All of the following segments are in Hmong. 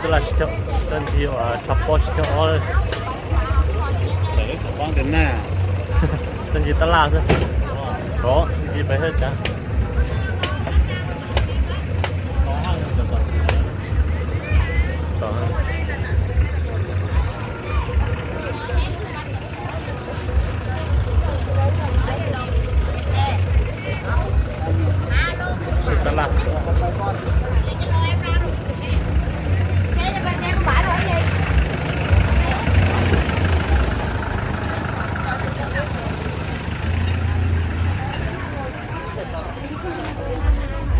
Tab laj tsib caug, tab ntsis uas tshav pob tsib caug ob lawm. Tab ntsis tab laj xwb. Tab ntsis peb hab cas.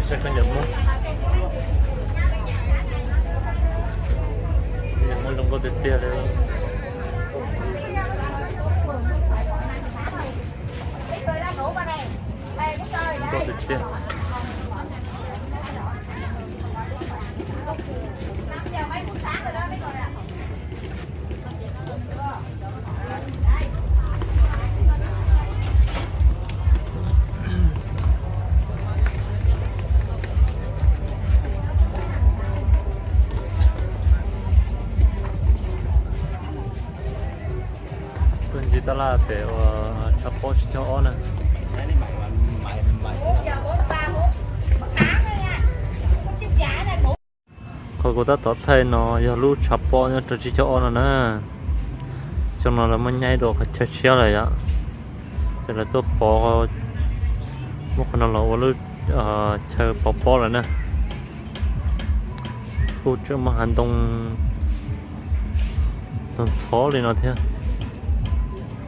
Saib khaub ncaws Hmoob, khaub ncaws Hmoob zoo nkauj tiag tiag li. Zoo nkauj tiag tiag. Tuaj ncig taj laj pem uas tshav pob tsib caug ob na. Qhov kuv tab tom thaij no yog lub tshav pob nyob rau tsib caug ob no na. Xyoo no lawv muab nyaib dua qhov chaw tshiab lawm yom, ces lawv tuaj pov, muab qhov no los ua lub chaw pov pob lawm na. Kuj tseem muaj hav ntoo ntxhov ntxhov li no thiab,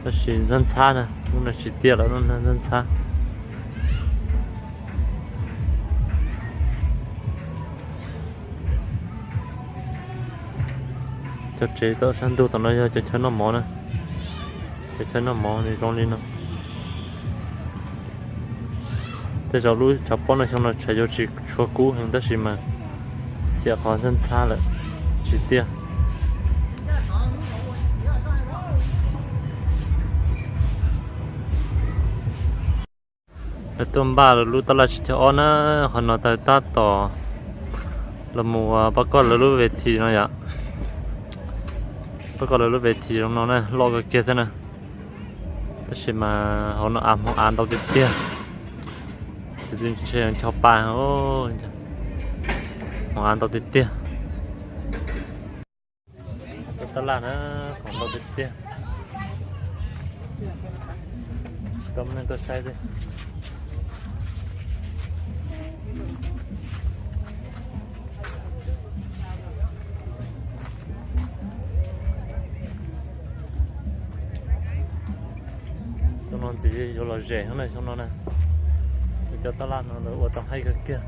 tab sis ntxhab ntxhab na, lub no tsis tiaj lawm, lub no ntxhab ntxhab. Cov tsev tom sab ntug tom no yog cov chaw noj mov na. Cov chaw noj mov nws zoo li no. Tej zaum lub tshav pob no xyoo no tshav yuav tsis tshua kub heev tab sis mas xiam qhov ntxhab ntxhab lawm, tsis tiaj. Lawv tuaj npaj lawv lub taj laj tsib caug ob na, qhov no tawm tab tom los mus pab koj lawv lub ves this no yom. Pab koj lawv lub ves this zoo no na, loj kawg kiag thiab na. Tab sis mas hauv no av hmoov av ntau tiag tiag. Txiv twj ntshe ncho pa, hmoov av ntau tiag tiag. Tus taj laj na, qhov ntau tiag tiag. Tsis tau muaj neeg tuaj saib thiab. Xyoo no ntxiv yuav lom zem heev na xyoo no na. Cov taj laj no lawv ua tau haib kawg kiag.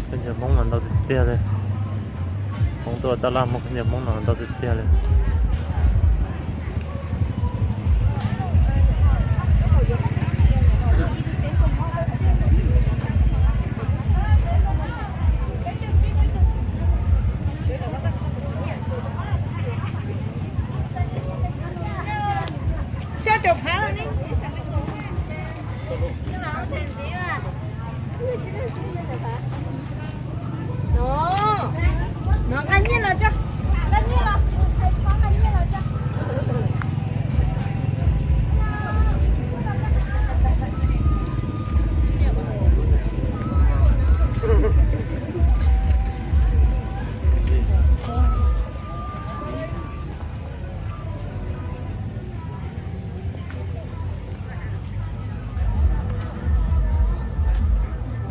Khaub ncaws Hmoob mas ntau tiag tiag li. Hmoob tuaj ua taj laj muag khaub ncaws Hmoob no ntau tiag tiag li.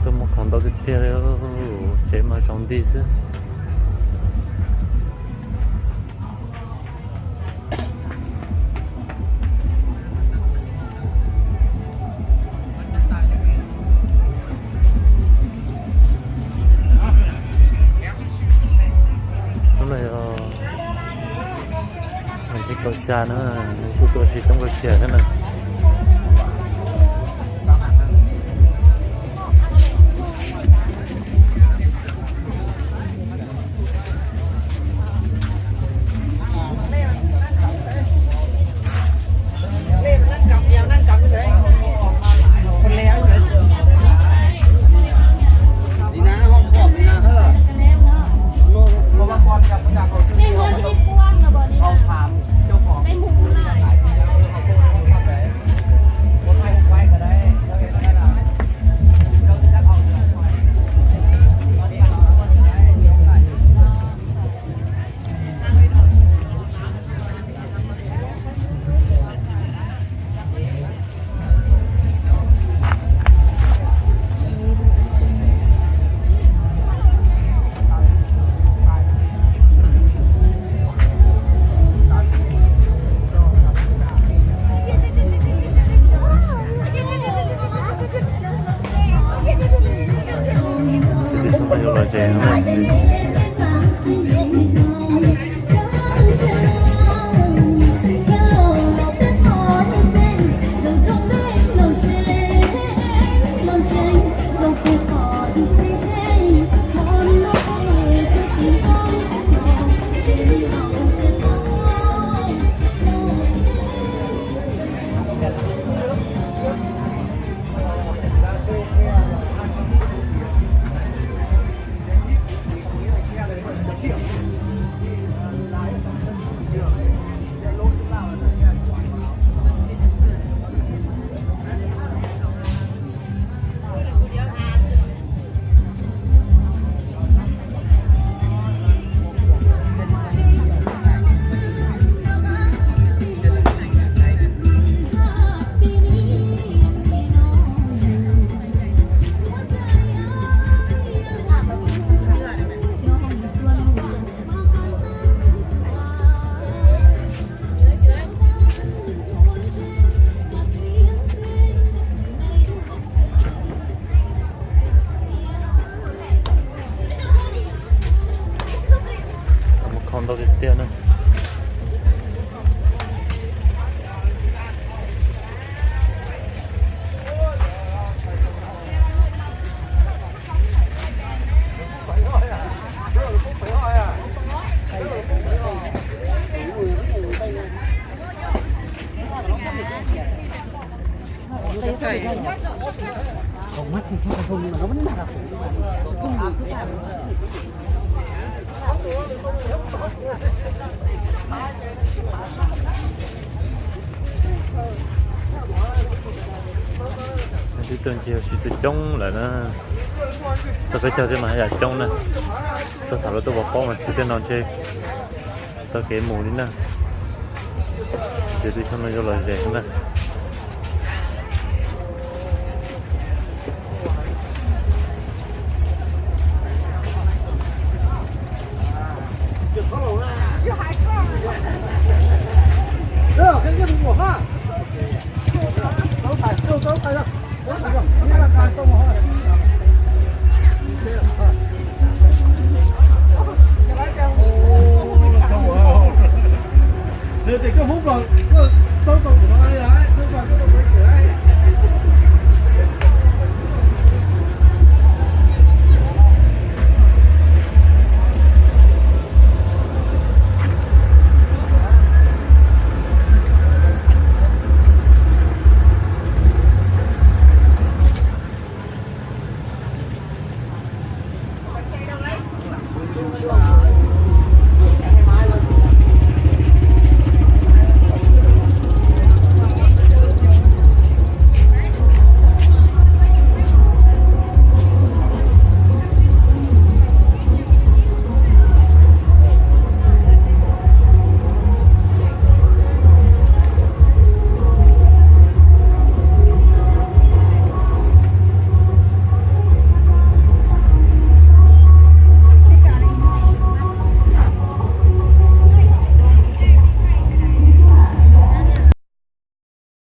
Tuaj muag khoom ntau tiag tiag li, tsev mas tsaus nti xwb. Hnub no yog vas thib kaum xya na, nws kuj tuaj tsis coob kawg kiag thiab na. Twb tuaj ncig ua si tuaj coob lawm na. Txog peb caug thiab mas haj yam coob na. Txog thaum lawv tuaj pov pob mas tsis tej no ntshe tsis tau kev mus li na. Ces twb xyoo no yuav lom zem na.